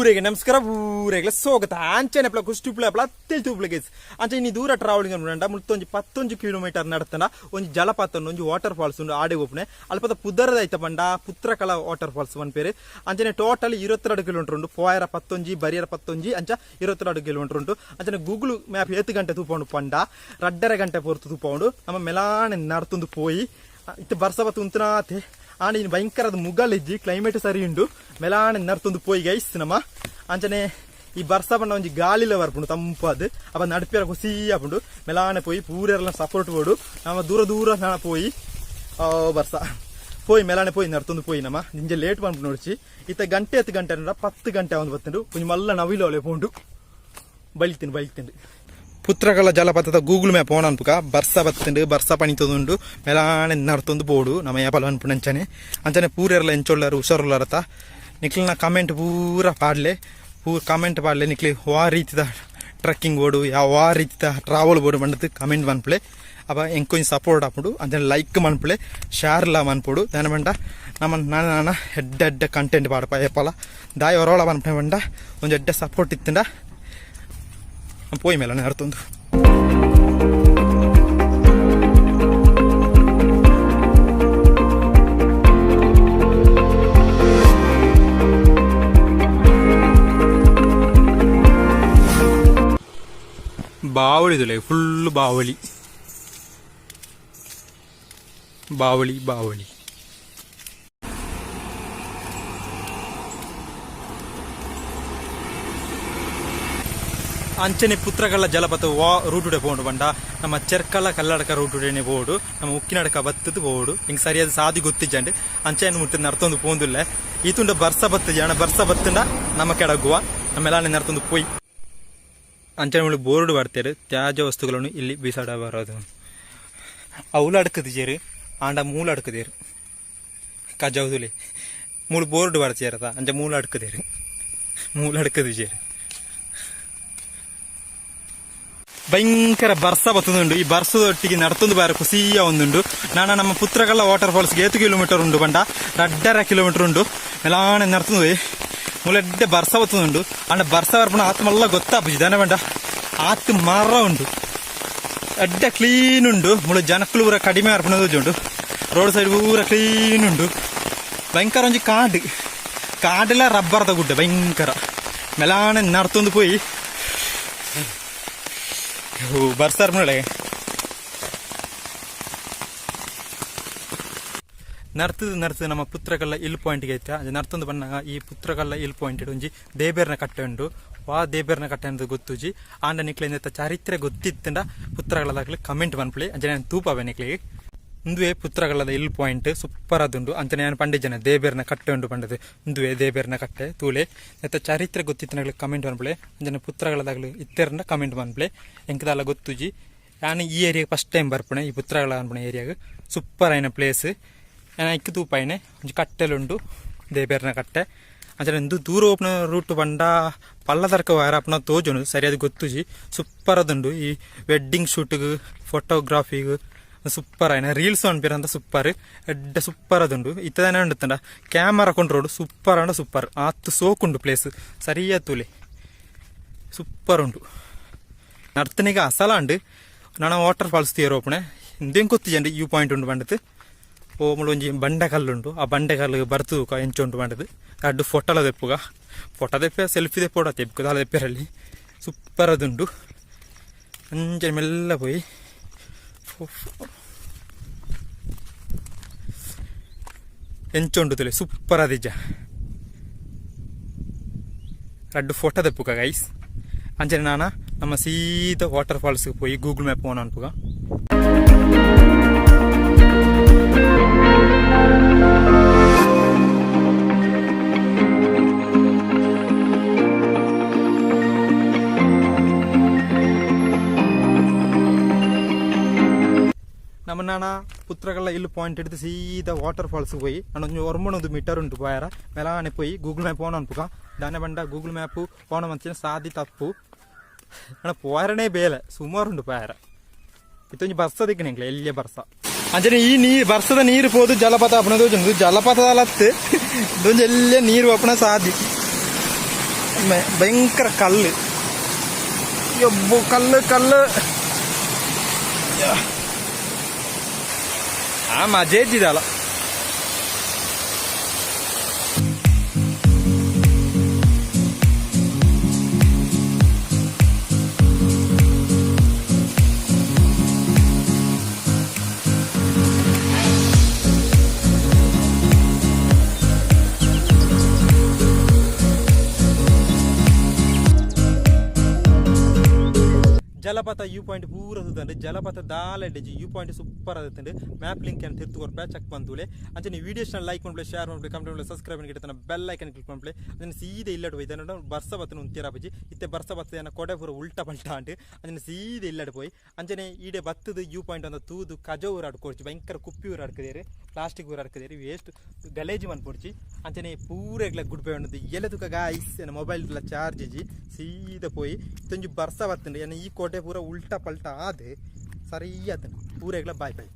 ಪೂರೆಗೆ ನಮಸ್ಕಾರ, ಪೂರೆಗೆ ಸ್ವಾಗತ. ಅಂಚನೆ ಪ್ಲ ಕುಷ್ಟಿ ಪ್ಲ ಪ್ಲ ತೆಲ್ತು ಗೈಸ್. ಅಂಚೆ ಇನಿ ದೂರ ಟ್ರಾವೆಲಿಂಗ್ ಅನ್ಪುಂಡ. ಮುಲ್ತೊಂಜಿ 11 ಕಿಲೋಮೀಟರ್ ನಡತನ ಒಂಜಿ ಜಲಪಾತ ಉಂಡು, ಒಂಜಿ ವಾಟರ್ ಫಾಲ್ಸ್ ಉಂಡು. ಆಡೆ ಓಪನೆ ಅಲ್ಪದ ಪುದರದ ಐತ ಪಂಡ ಪುತ್ರಕಲ ವಾಟರ್ ಫಾಲ್ಸ್ ಪನ್ಪೇರು. ಅಂಚನೆ ಟೋಟಲ್ 22 ಕಿಲೋಮೀಟರ್ ಉಂಡು. ಪೋಯರ 11, ಬರಿಯರ 11, ಅಂಚ 22 ಕಿಲೋಮೀಟರ್ ಉಂಟು. ಅಂಚನೆ ಗೂಗಲ್ ಮ್ಯಾಪ್ ಏತ್ ಗಂಟೆ ತೂಪೌಂಡು ಪಂಡ 2.5 ಗಂಟೆ ಪೊರ್ತು ತೂಪೌಂಡು. ನಮ್ಮ ಮೆಲಾನೆ ನಡ್ತೊಂದು ಪೋಯಿ ಇತ್ತೆ ಬರ್ಸ ಬತ್ತು ಉಂತನಾತೆ. ಆಂಡ ಇನ್ನು ಭಯಂಕರದ ಮುಗಲ್ ಇಜ್ಜಿ, ಕ್ಲೈಮೇಟ್ ಸರಿ ಉಂಡು. ಮೆಲಾನೆ ನಡ್ತೊಂದು ಪೋಯಿ ಗೈಸ್ ನಮ್ಮ. ಅಂಚನೆ ಈ ಬರ್ಸ ಪಂಡ ಒಂಜಿ ಗಾಳಿಲ ಬರ್ಪುಂಡು ತಂಪಾದ್. ಅಪ ನಡ್ಪಿಯರ ಖುಷಿ ಆಪುಂಡು. ಮೆಲಾನೆ ಪೋಯಿ ಪೂರೆರ್ಲ ಸಪೋರ್ಟ್ ಬೋಡು. ನಮ್ಮ ದೂರ ದೂರ ನಾ ಪೋಯಿ ಬರ್ಸ ಪೋಯಿ ಮೆಲಾನೆ ಪೋಯಿ ನಡ್ತೊಂದು ಪೋಯಿ. ನಮ್ಮ ನಿಂಜೆ ಲೇಟ್ ಪನ್ಪು ನೋಡ್ಚಿ. ಇತ್ತ ಗಂಟೆ 10 ಗಂಟೆ ಅಂಡ 10 ಗಂಟೆ ಒಂದು ಬತ್ತುಂಡು. ಒಂಜಿ ಮಲ್ಲ ನವಿಲೋಲೆ ಪೋಂಡು. ಬಳಿತಿಂಡು ಬಳಿತಿಂಡು. ಪುತ್ರಕಲ ಜಲಪಾತದ ಗೂಗಲ್ ಮ್ಯಾಪ್ ಓನ್ ಅನ್ಪುಕ. ಬರ್ಸ ಬತ್ತುಂಡು, ಬರ್ಸ ಪಣಿತದುಂಡು. ಮೆಲಾನೆ ನಡ್ತೊಂದು ಪೋಡು ನಮ್ಮ ಏಪಲ ಅನ್ಪುನ ಅಂಚನೆ. ಅಂಚನೆ ಪೂರೆರ್ಲ ಎಂಚೊಳ್ಳರು ಹುಷಾರುಳ್ಳರತ. ನಿಕ್ಲಿನ ಕಮೆಂಟ್ ಪೂರ ಪಾಡ್ಲೆ, ಪೂರ ಕಮೆಂಟ್ ಪಾಡ್ಲೆ. ನಿಕ್ಲಿ ವಾ ರೀತಿದ ಟ್ರೆಕ್ಕಿಂಗ್ ಬೋಡು, ಯಾವ ರೀತಿದ ಟ್ರಾವೆಲ್ ಬೋಡು ಪಂಡದು ಕಮೆಂಟ್ ಮನ್ಪುಲೆ. ಅಪ ಎಂಕೊಂಜಿ ಸಪೋರ್ಟ್ ಆಪುಂಡು. ಅಂಚನೆ ಲೈಕ್ ಮನ್ಪುಲೆ, ಶೇರ್ಲ ಮನ್ಪೊಡು. ದಾನ ಪಂಡ ನಮ್ಮ ನಾನ ನಾನ ಎಡ್ಡೆ ಎಡ್ಡೆ ಕಂಟೆಂಟ್ ಪಾಡಪ ಏಪಲ. ದಾಯ ಒರೋಳ ಪನ್ಪುನೆ ಪಂಡ ಒಂಜಿ ಎಡ್ಡೆ ಸಪೋರ್ಟ್ ಇತ್ತಂಡ ಪೋಯಿ ಮೇಲೆ ನಡ್ತೊಂದು. ಬಾವಳಿ ಫುಲ್ ಬಾವಳಿ ಬಾವಳಿ ಬಾವಳಿ. ಅಂಚನೆ ಪುತ್ರಕಲ್ಲ ಜಲಪಾತ ವಾ ರೂಟುಡೆ ಪೋಂಡು ಪಂಡ ನಮ್ಮ ಚೆರ್ಕಲ ಕಲ್ಲಡಕ ರೂಟುಡೆನೆ ಪೋಡು. ನಮ್ಮ ಉಕ್ಕಿನಡಕ ಬತ್ತದು ಪೋಡು. ಹಿಂಗೆ ಸರಿಯಾದ ಸಾದಿ ಗೊತ್ತಿಜ್ಜಂಡು ಅಂಚನೆ ಮುಟ್ಟು ನರ್ತೊಂದು ಪೋಂದುಲ್ಲೆ. ಈತುಂಡ ಬರ್ಸ ಬತ್ತು ಜನ ಬರ್ಸ ಬತ್ತುಂಡ ನಮ್ಮ ಕೆಡಗುವ ನಮ್ಮೆಲ್ಲ ನರ್ತೊಂದು ಪೋಯಿ. ಅಂಚನೆ ಮುಳ್ಳು ಬೋರ್ಡ್ ಬರ್ತಾರೆ, ತ್ಯಾಜ್ಯ ವಸ್ತುಗಳನ್ನು ಇಲ್ಲಿ ಬಿಸಾಡಬಾರದು. ಅವುಲು ಅಡ್ಕದಿಜೇರು ಆಂಡ ಮೂಲ ಅಡ್ಕದೇರು ಕಜೌದುಲೆ. ಮೂಲು ಬೋರ್ಡ್ ಬರ್ತೀರತ. ಅಂಚ ಮೂಲ ಅಡ್ಕದೇರು, ಮೂಲ ಅಡ್ಕದಿಜೇರು. ಭಯಂಕರ ಬರ್ಸ ಬತ್ತದುಂಡು. ಈ ಬರ್ಸದೊಟ್ಟಿಗೆ ನಡ್ತೊಂದು ಬಾರ ಖುಷಿಯ ಒಂದುಂಡು. ನಾನು ನಮ್ಮ ಪುತ್ರಕಲ್ಲ ವಾಟರ್ ಫಾಲ್ಸ್ಗೆ ಏತು ಕಿಲೋಮೀಟರ್ ಉಂಡು ಪಂಡ 2.5 ಕಿಲೋಮೀಟರ್ ಉಂಡು. ಮೆಲಾನೆ ನಡ್ತೊಂದು ಮುಲೆಡ್ಡೆ ಬರ್ಸ ಬತ್ತದುಂಡು. ಅಂಡ ಬರ್ಸ ಬರ್ಪಣ ಆತ್ ಮಲ್ಲ ಗೊತ್ತಾಪುಜಿ. ದಾನೆ ಪಂಡ ಆತ್ ಮರ ಉಂಡು, ಎಡ್ಡೆ ಕ್ಲೀನ್ ಉಂಡು. ಮುಳು ಜನಕ್ಕಲು ಪೂರ ಕಡಿಮೆ ಅರ್ಪಣ ಉಂಡು. ರೋಡ್ ಸೈಡ್ ಪೂರ ಕ್ಲೀನ್ ಉಂಡು. ಭಯಂಕರ ಒಂಜಿ ಕಾಡು, ಕಾಡೆಲ್ಲ ರಬ್ಬರ್ದ ಗುಡ್ಡೆ. ಭಯಂಕರ ಮೆಲಾನೆ ನಡ್ತೊಂದು ಪೋಯಿ. ಬರ್ಸ ಅರ್ಪಣೆ ನರ್ತದ ನರ್ತದ ನಮ್ಮ ಪುತ್ರಕಲ್ಲ ಇಲ್ ಪಾಯಿಂಟ್ಗೆ ಐತೆ. ಅದು ನರ್ತೊಂದು ಬನ್ನಾಗ ಈ ಪುತ್ರಕಲ್ಲ ಇಲ್ ಪಾಯಿಂಟ್ ಒಂಜಿ ದೇಬೇರ್ನ ಕಟ್ಟೆ ಉಂಡು. ವಾ ದೇಬೇರ್ನ ಕಟ್ಟೆ ಅಂತ ಗೊತ್ತುಜಿ. ಆಂಡ ನಿಕ್ಲೆ ಚರಿತ್ರೆ ಗೊತ್ತಿತ್ತಂಡ ಪುತ್ರಗಳದಾಗಲಿ ಕಮೆಂಟ್ ಮನ್ಪುಲೆ. ಅಂಚನೆ ನಾನು ತೂಪಾವೆ ನಿಕ್ಲೆಗೆ. ಉಂದುವೆ ಪುತ್ರಗಳದ ಇಲ್ ಪಾಯಿಂಟ್ ಸೂಪರ್ ಆದುಂಡು. ಅಂಚನೆ ನಾನು ಪಂಡಿಜನ ದೇಬೇರ್ನ ಕಟ್ಟೆ ಉಂಡು ಪಂಡದು. ಉಂದುವೆ ದೇಬೇರ್ನ ಕಟ್ಟೆ ತೂಲೆ. ನೆತ್ತ ಚರಿತ್ರೆ ಗೊತ್ತಿತ್ತನಗಲಿ ಕಮೆಂಟ್ ಮನ್ಪುಲೆ. ಅಂಚನೆ ಪುತ್ರಗಳದಾಗಲಿ ಇತ್ತೆರ್ನ ಕಮೆಂಟ್ ಮನ್ಪುಲೆ. ಎಂಕದಾಲ ಗೊತ್ತುಜಿ. ಯಾನ್ ಈ ಏರಿಯಾಗ ಫಸ್ಟ್ ಟೈಮ್ ಬರ್ಪಣೆ. ಈ ಪುತ್ರಗಳ ಅನ್ಪುಣ ಏರಿಯಾಗ ಸೂಪರ್ ಆಯ್ನ ಪ್ಲೇಸ್. ಯಾನ್ ಐಕ್ ತೂಪಾಯ್ನೆ ಒಂಜಿ ಕಟ್ಟೆಲುಂಡು, ದೇಬೇರ್ನ ಕಟ್ಟೆ. ಅಂಚನೆ ಉಂದು ದೂರ ಓಪುನ ರೂಟ್ ಪಂಡ ಪಲ್ಲದರ್ಕ ವಾರ ಅಪ್ಪನ ತೋಜುಂಡು. ಸರಿಯಾದ ಗೊತ್ತುಜಿ. ಸೂಪರ್ ಅದುಂಡು. ಈ ವೆಡ್ಡಿಂಗ್ ಶೂಟ್ಗ್, ಫೋಟೋಗ್ರಾಫಿಗ್ ಸೂಪರ್ ಆಯ್ನ. ರೀಲ್ಸ್ ಅನ್ಪಿರಂತ ಸೂಪರ್, ಎಡ್ಡೆ ಸೂಪರ್ ಅದುಂಡು. ಇತ್ತದಾನೆ ಉಂಡುತ್ತಂಡ ಕ್ಯಾಮರಾ ಕೊಂಡ್ರೋಡು ಸೂಪರ್ ಅಂಡ ಸೂಪರ್. ಆತ್ ಸೋಕುಂಡು ಪ್ಲೇಸ್. ಸರಿಯ ತೂಲೆ, ಸೂಪರ್ ಉಂಡು. ನರ್ತನಿಗೆ ಅಸಲ ಉಂಡು. ನಾನು ವಾಟರ್ ಫಾಲ್ಸ್ ತೀರ ಓಪಣೆ ಇಂದೇನು ಗೊತ್ತಿಜಂడి you point ಉಂಡು ಪಂಡದು. ಓ ಮುಳು ಒಂಜಿ ಬಂಡೆ ಕಲ್ಲುಂಡು. ಆ ಬಂಡೆ ಕಲ್ಲು ಬರ್ತು ಎಂಚ ಉಂಟು ಪಂಡದು ರಡ್ಡು ಫೋಟೋಲ ದೆಪ್ಪುಗ. ಫೋಟೋ ದೆಪ್ಪ, ಸೆಲ್ಫಿ ದೆಪ್ಪೋಡ ತೆಪ್ಪು ದಾಲ ದೆಪ್ಪರಲ್ಲಿ. ಸೂಪರ್ ಅದುಂಡು. ಅಂಚನೆ ಮೆಲ್ಲ ಪೋಯಿ ಎಂಚ ಉಂಡು ತುಲೆ. ಸೂಪರ್ ಅದಿಜ್ಜ? ರಡ್ಡು ಫೋಟೋ ದೆಪ್ಪುಗ ಗೈಸ್. ಅಂಚನೆ ನಾನ ನಮ್ಮ ಸೀದಾ ವಾಟರ್ ಫಾಲ್ಸ್ಗೆ ಪೋಯಿ ಗೂಗಲ್ ಮ್ಯಾಪ್ ಓನ್ ಅನ್ಪುಗ. ನಮ್ಮ ನಾನ ಪುತ್ರಗಲ್ಲ ಇಲ್ಲಿ ಪಾಯಿಂಟ್ ಹಿಡಿದು ಸೀದಾ ವಾಟರ್ ಫಾಲ್ಸ್ ಪೋಯಿ. ನಾನು ಒಂಜಿ ಒರ್ಮಣೊಂದು ಮೀಟರ್ ಉಂಟು ಪೋಯರ. ಮೆಲಾನೆ ಪೋಯಿ ಗೂಗಲ್ ಮ್ಯಾಪ್ ಓನ್ ಅನ್ಪುಗ. ದಾನೆ ಬಂಡ ಗೂಗಲ್ ಮ್ಯಾಪ್ ಓನ ಮಂಚಿನ ಸಾದಿ ತಪ್ಪು. ಅಣ್ಣ ಪೋಯರನೇ ಬೇಲೆ ಸುಮಾರು ಉಂಟು ಪೋಯರ. ಇತ್ತೊಂಜಿ ಬರ್ಸ ದಿಕ್ಕನೆ ಎಲ್ಲಿಯ ಬರ್ಸ. ಅಂಚನೆ ಈ ನೀರು ಬರ್ಸದ ನೀರು ಪೋದು ಜಲಪಾತ ಆಪುನ ತೋಜುಂಡು. ಜಲಪಾತ ಅಲತ್ತು ಇದೊಂಜಿ ಎಲ್ಲ ನೀರು ಅಪ್ಪಣ ಸಾದಿ. ಭಯಂಕರ ಕಲ್ಲು. ಯಬ್ಬು, ಕಲ್ಲು ಕಲ್ಲು. ಆ ಮಜೇಜಿದಲ್ಲ. ಜಲಪಾತ ವ್ಯೂ ಪಾಯಿಂಟ್ ಪೂರ ತೂತಂಡು. ಜಲಪಾತ ದಾಲ ಎಡ್ಡೆಜಿ, ವ್ಯೂ ಪಾಯಿಂಟ್ ಸೂಪರ್ ಆದಿತ್ತುಂಡು. ಮ್ಯಾಪ್ ಲಿಂಕ್ ಅನ್ನು ತಿರ್ತು ಕೊರ್ಪೆ, ಚೆಕ್ ಬಂತುಲೆ. ಅಂಚನೆ ವೀಡಿಯೋಸ್ ಲೈಕ್ ಮನ್ಪುಲೆ, ಶೇರ್ ಮನ್ಪುಲೆ, ಕಮೆಂಟ್ ಮನ್ಪುಲೆ, ಸಬ್ಸ್ಕ್ರೈಬ್ ಗಿಟ್ಟತನ ಬೆಲ್ ಐಕನ್ ಕ್ಲಿಕ್ ಮನ್ಪುಲೆ. ಅಂಚನೆ ಸೀದೆ ಇಲ್ಲಡ್ ಪೋಯಿ ಬರ್ಸ ಬತ್ತನ ಉಂತಿಯರ ಬಜಿ. ಇತ್ತೆ ಬರ್ಸ ಬತ್ತನ ಕೊಡೆ ಪೂರ ಉಲ್ಟಾ ಪಲ್ಟಾ ಅಂಟು. ಅಂಚನೆ ಸೀದೆ ಇಲ್ಲಡ್ ಪೋಯಿ. ಅಂಚನೆ ಈಡೆ ಬತ್ತದು ವ್ಯೂ ಪಾಯಿಂಟ್ ಅಂದ ತೂದು ಕಜ ಊರಾಡ್ ಕೊರ್ಚಿ, ಭಯಂಕರ ಕುಪ್ಪಿ ಊರಾಡ್ಕದೇರು, ಪ್ಲಾಸ್ಟಿಕ್ ಊರಾಡ್ಕದೇರು, ವೇಸ್ಟ್ ಗಲೇಜಿ ಮನ್ಪೊಡ್ಚಿ. ಅಂಚನೆ ಪೂರೆಗ್ಲ ಗುಡ್ ಬೈ ಉಂಡು ಎಲೆ ತುಕ ಗಾಯ್ಸ್. ಮೊಬೈಲ್ ಚಾರ್ಜ್ ಇಜ್ಜಿ. ಸೀದ ಪೋಯಿ. ಇತ್ತೊಂಜಿ ಬರ್ಸ ಬತ್ತುಂಡು. ಎನ್ನ ಈ ಕೋಟೆ ಪೂರ ಉಲ್ಟಾ ಪಲ್ಟಾ ಆದ್ ಸರಿ ಆತಂಡು. ಪೂರೆಗ್ಲ ಬಾಯ್ ಬಾಯ್.